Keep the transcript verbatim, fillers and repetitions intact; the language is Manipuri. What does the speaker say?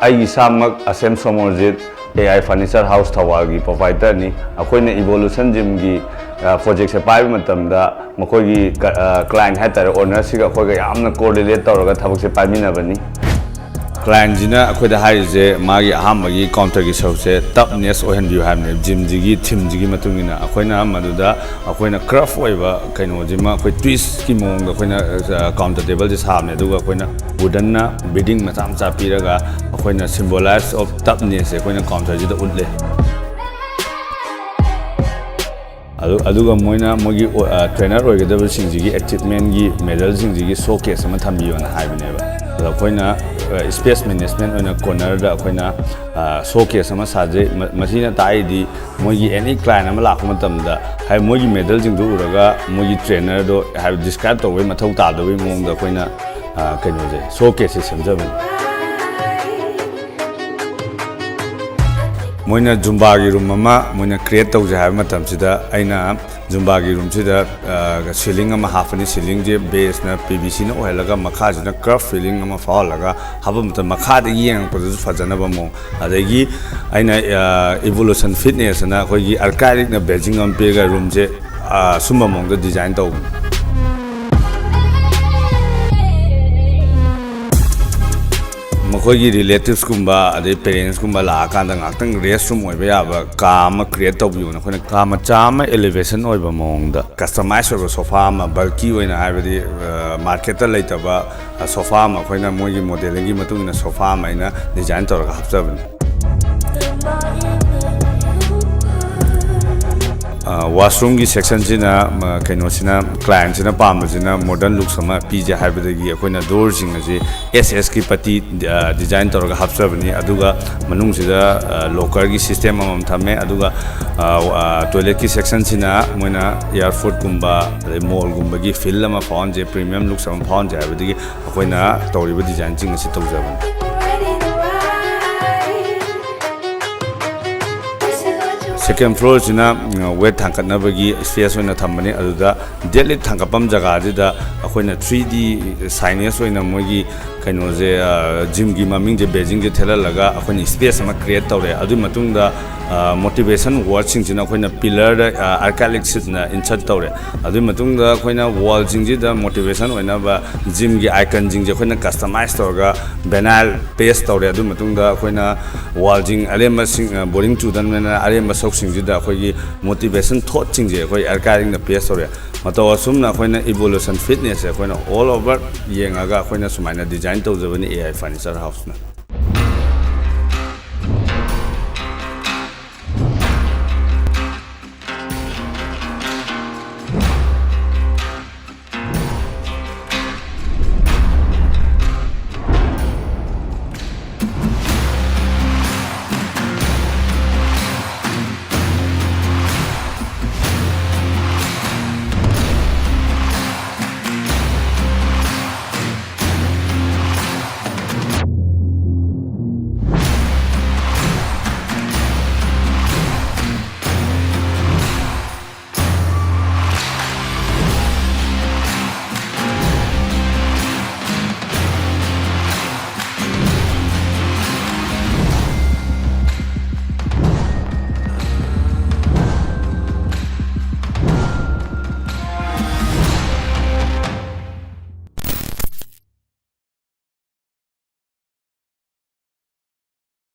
ꯑꯩ ꯏꯁꯥꯃꯛ Asem Somorjit, A I furniture house ꯊꯧꯕꯥꯜꯒꯤ ꯄ꯭ꯔꯣꯄꯥꯏꯇꯔꯅꯤ꯫ ꯑꯩꯈꯣꯏꯅ ꯏꯚꯣꯂꯨꯁꯟ ꯖꯤꯝꯒꯤ ꯄ꯭ꯔꯣꯖꯦꯛꯁꯦ ꯄꯥꯏꯕ ꯃꯇꯝꯗ ꯃꯈꯣꯏꯒꯤ ꯀ꯭ꯂꯥꯏꯟ ꯍꯥꯏꯇꯥꯔꯦ, ꯑꯣꯅꯔꯁꯤꯒ ꯑꯩꯈꯣꯏꯒ ꯌꯥꯝꯅ ꯀꯣꯑꯣꯔꯗꯤꯅꯦꯠ ꯇꯧꯔꯒ ꯊꯕꯛꯁꯦ ꯄꯥꯏꯃꯤꯟꯅꯕꯅꯤ꯫ ꯀ꯭ꯂꯥꯏꯟꯁꯤꯅ ꯑꯩꯈꯣꯏꯗ ꯍꯥꯏꯔꯤꯁꯦ, ꯃꯥꯒꯤ ꯑꯍꯥꯟꯕꯒꯤ ꯀꯥꯎꯟꯇꯔꯒꯤ ꯁꯔꯨꯛꯁꯦ ꯇꯞꯅꯦꯁ ꯑꯣꯏꯍꯟꯕꯤꯌꯨ ꯍꯥꯏꯕꯅꯦ, ꯖꯤꯝꯁꯤꯒꯤ ꯊꯤꯝꯁꯤꯒꯤ ꯃꯇꯨꯡ ꯏꯟꯅ꯫ ꯑꯩꯈꯣꯏꯅ ꯃꯗꯨꯗ ꯑꯩꯈꯣꯏꯅ ꯀꯔꯐ ꯑꯣꯏꯕ ꯀꯩꯅꯣꯁꯤꯃ ꯑꯩꯈꯣꯏ ꯇ꯭ꯋꯤꯁꯀꯤ ꯃꯑꯣꯡꯗ ꯑꯩꯈꯣꯏꯅ ꯀꯥꯎꯟꯇꯔ ꯇꯦꯕꯜꯁꯦ ꯁꯥꯕꯅꯦ, ꯑꯗꯨꯒ ꯑꯩꯈꯣꯏꯅ ꯋꯨꯗꯟꯅ ꯕꯤꯗꯤꯡ ꯃꯆꯥ ꯃꯆꯥ ꯄꯤꯔꯒ ꯑꯩꯈꯣꯏꯅ symbolize of toughness ꯁꯦ ꯑꯩꯈꯣꯏꯅ ꯀꯥꯎꯟꯇꯔꯁꯤꯗ ꯎꯠꯂꯦ꯫ ꯑꯗꯨ ꯑꯗꯨꯒ ꯃꯣꯏꯅ ꯃꯣꯏꯒꯤ ꯇ꯭ꯔꯦꯅꯔ ꯑꯣꯏꯒꯗꯕꯁꯤꯡꯁꯤꯒꯤ ꯑꯦꯆꯤꯞꯃꯦꯟꯒꯤ ꯃꯦꯗꯜꯁꯤꯡꯁꯤꯒꯤ ꯁꯣ ꯀꯦꯁ ꯑꯃ ꯊꯝꯕꯤꯌꯣꯅ ꯍꯥꯏꯕꯅꯦꯕ꯫ ꯑꯗꯣ ꯑꯩꯈꯣꯏꯅ ꯁ꯭ꯄꯦꯁ ꯃꯦꯅꯦꯖꯃꯦꯟ ꯑꯣꯏꯅ ꯀꯣꯔꯅꯔꯗ ꯑꯩꯈꯣꯏꯅ ꯁꯣ ꯀꯦꯁ ꯑꯃ ꯁꯥꯖꯩ꯫ ꯃ- ꯃꯁꯤꯅ ꯇꯥꯛꯏꯗꯤ ꯃꯣꯏꯒꯤ ꯑꯦꯅꯤ ꯀ꯭ꯂꯥꯏꯟ ꯑꯃ ꯂꯥꯛꯄ ꯃꯇꯝꯗ, ꯍꯥꯏ, ꯃꯣꯏꯒꯤ ꯃꯦꯗꯜꯁꯤꯡꯗꯣ ꯎꯔꯒ ꯃꯣꯏꯒꯤ ꯇ꯭ꯔꯦꯅꯔꯗꯣ, ꯍꯥꯏꯕꯗꯤ, ꯗꯤꯁꯀ꯭ꯔꯥꯏꯕ ꯇꯧꯕꯒꯤ ꯃꯊꯧ ꯇꯥꯗꯕꯒꯤ ꯃꯑꯣꯡꯗ ꯑꯩꯈꯣꯏꯅ, ꯑ, ꯀꯩꯅꯣꯁꯦ, ꯁꯣ ꯀꯦꯁꯁꯦ ꯁꯦꯝꯖꯕꯅꯤ꯫ ꯃꯣꯏꯅ ꯖꯨꯝꯕꯥꯒꯤ ꯔꯨꯝ ꯑꯃ ꯃꯣꯏꯅ ꯀ꯭ꯔꯤꯌꯦꯠ ꯇꯧꯖꯦ ꯍꯥꯏꯕ ꯃꯇꯝꯁꯤꯗ, ꯑꯩꯅ ꯖꯨꯝꯕꯥꯒꯤ ꯔꯨꯝꯁꯤꯗ, ꯑ, ꯁꯤꯂꯤꯡ ꯑꯃ ꯍꯥꯞꯄꯅꯤ꯫ ꯁꯤꯂꯤꯡꯁꯦ ꯕꯦꯁꯅ ꯄꯤ ꯚꯤ ꯁꯤꯅ ꯑꯣꯏꯍꯜꯂꯒ, ꯃꯈꯥꯁꯤꯅ ꯀꯔꯐ ꯐꯤꯂꯤꯡ ꯑꯃ ꯐꯥꯎꯍꯜꯂꯒ ꯍꯥꯞꯄ ꯃꯇꯝꯗ, ꯃꯈꯥꯗꯒꯤ ꯌꯦꯡꯉꯛꯄꯗꯁꯨ ꯐꯖꯅꯕ ꯃꯑꯣꯡ꯫ ꯑꯗꯒꯤ ꯑꯩꯅ, ꯑ, ꯏꯚꯣꯂꯨꯁꯟ ꯐꯤꯠꯅꯦꯁ ꯑꯅ ꯑꯩꯈꯣꯏꯒꯤ ꯑꯥꯔꯀꯥꯏꯔꯤꯛꯅ ꯕꯦꯖꯤꯡ ꯑꯃ ꯄꯤꯔꯒ ꯔꯨꯝꯁꯦ, ꯑ, ꯁꯨꯝꯕ ꯃꯑꯣꯡꯗ ꯗꯤꯖꯥꯏꯟ ꯇꯧꯕꯅꯤ꯫ ꯃꯈꯣꯏꯒꯤ ꯔꯤꯂꯦꯇꯤꯚꯁꯀꯨꯝꯕ ꯑꯗꯩ ꯄꯦꯔꯦꯟꯁꯀꯨꯝꯕ ꯂꯥꯛꯑꯀꯥꯟꯗ ꯉꯥꯛꯇꯪ ꯔꯦꯁ ꯔꯨꯝ ꯑꯣꯏꯕ ꯌꯥꯕ ꯀꯥ ꯑꯃ ꯀ꯭ꯔꯤꯌꯦꯠ ꯇꯧꯕꯤꯌꯣꯅ ꯑꯩꯈꯣꯏꯅ ꯀꯥ ꯃꯆꯥ ꯑꯃ ꯑꯦꯂꯤꯚꯦꯁꯟ ꯑꯣꯏꯕ ꯃꯑꯣꯡꯗ ꯀꯁꯇꯃꯥꯏꯁ ꯑꯣꯏꯕ ꯁꯣꯐꯥ ꯑꯃ, ꯕꯜꯀꯤ ꯑꯣꯏꯅ, ꯍꯥꯏꯕꯗꯤ, ꯑ, ꯃꯥꯔꯀꯦꯠꯇ ꯂꯩꯇꯕ, ꯑ, ꯁꯣꯐꯥ ꯑꯃ, ꯑꯩꯈꯣꯏꯅ ꯃꯣꯏꯒꯤ ꯃꯣꯗꯦꯂꯤꯡꯒꯤ ꯃꯇꯨꯡ ꯏꯟꯅ ꯁꯣꯐꯥ ꯑꯃ ꯑꯩꯅ ꯗꯤꯖꯥꯏꯟ ꯇꯧꯔꯒ ꯍꯥꯞꯆꯕꯅꯤ꯫ ꯑ, ꯋꯥꯁꯔꯨꯝꯒꯤ ꯁꯦꯛꯁꯟꯁꯤꯅ, ꯃ, ꯀꯩꯅꯣꯁꯤꯅ, ꯀ꯭ꯂꯥꯏꯟꯁꯤꯅ ꯄꯥꯝꯕꯁꯤꯅ ꯃꯣꯗꯔꯟ ꯂꯨꯛꯁ ꯑꯃ ꯄꯤꯖꯦ ꯍꯥꯏꯕꯗꯒꯤ ꯑꯩꯈꯣꯏꯅ ꯗꯣꯔꯁꯤꯡ ꯑꯁꯤ ꯑꯦꯁ ꯑꯦꯁꯀꯤ ꯄꯇꯤ, ꯑ, ꯗꯤꯖꯥꯏꯟ ꯇꯧꯔꯒ ꯍꯥꯞꯆꯕꯅꯤ꯫ ꯑꯗꯨꯒ ꯃꯅꯨꯡꯁꯤꯗ, ꯑ, ꯂꯣꯀꯔꯒꯤ ꯁꯤꯁꯇꯦꯝ ꯑꯃꯃꯝ ꯊꯝꯃꯦ꯫ ꯑꯗꯨꯒ, ꯑ, ꯑ, ꯇꯣꯏꯂꯦꯠꯀꯤ ꯁꯦꯛꯁꯟꯁꯤꯅ ꯃꯣꯏꯅ ꯑꯦꯌꯥꯔꯄꯣꯔꯠꯀꯨꯝꯕ ꯑꯗꯩ ꯃꯣꯜꯒꯨꯝꯕꯒꯤ ꯐꯤꯜ ꯑꯃ ꯐꯥꯎꯍꯟꯁꯦ, ꯄ꯭ꯔꯤꯃꯤꯌꯝ ꯂꯨꯛꯁ ꯑꯃ ꯐꯥꯎꯍꯟꯁꯦ ꯍꯥꯏꯕꯗꯒꯤ ꯑꯩꯈꯣꯏꯅ ꯇꯧꯔꯤꯕ ꯗꯤꯖꯥꯏꯟꯁꯤꯡ ꯑꯁꯤ ꯇꯧꯖꯕꯅꯤ꯫ Second floorꯁꯤꯅ weight ꯊꯥꯡꯒꯠꯅꯕꯒꯤ space ꯑꯣꯏꯅ ꯊꯝꯕꯅꯤ꯫ ꯑꯗꯨꯗ deadlift ꯊꯥꯡꯒꯠꯐꯝ ꯖꯒꯥꯁꯤꯗ ꯑꯩꯈꯣꯏꯅ three D signage ꯑꯣꯏꯅ ꯃꯣꯏꯒꯤ ꯀꯩꯅꯣꯁꯦ, gymꯒꯤ ꯃꯃꯤꯡꯁꯦ, badgingꯁꯦ ꯊꯦꯠꯍꯜꯂꯒ ꯑꯩꯈꯣꯏꯅ space ꯑꯃ create ꯇꯧꯔꯦ꯫ ꯑꯗꯨꯒꯤ ꯃꯇꯨꯡꯗ motivation wordꯁꯤꯡꯁꯤꯅ ꯑꯩꯈꯣꯏꯅ pillarꯗ acrylic sheetꯅ insert ꯇꯧꯔꯦ꯫ ꯑꯗꯨꯒꯤ ꯃꯇꯨꯡꯗ ꯑꯩꯈꯣꯏꯅ wallꯁꯤꯡꯁꯤꯗ motivation ꯑꯣꯏꯅꯕ gymꯒꯤ iconꯁꯤꯡꯁꯦ ꯑꯩꯈꯣꯏꯅ customize ꯇꯧꯔꯒ vinyl paste ꯇꯧꯔꯦ꯫ ꯑꯗꯨꯒꯤ ꯃꯇꯨꯡꯗ ꯑꯩꯈꯣꯏꯅ wallꯁꯤꯡ ꯑꯔꯦꯝꯕꯁꯤꯡ, boring ꯆꯨꯗꯅꯕꯅ ꯑꯔꯦꯝꯕ ꯁꯔꯨꯛꯁꯤꯡꯁꯤꯗ ꯑꯩꯈꯣꯏꯒꯤ motivation thoughtꯁꯤꯡꯁꯦ ꯑꯩꯈꯣꯏ acrylicꯅ paste ꯇꯧꯔꯦ꯫ ꯃꯇꯧ ꯑꯁꯨꯝꯅ ꯑꯩꯈꯣꯏꯅ Evolution Fitnessꯁꯦ ꯑꯩꯈꯣꯏꯅ all over ꯌꯦꯡꯉꯒ ꯑꯩꯈꯣꯏꯅ ꯁꯨꯃꯥꯏꯅ design ꯇꯧꯖꯕꯅꯤ AI Furniture Houseꯅ꯫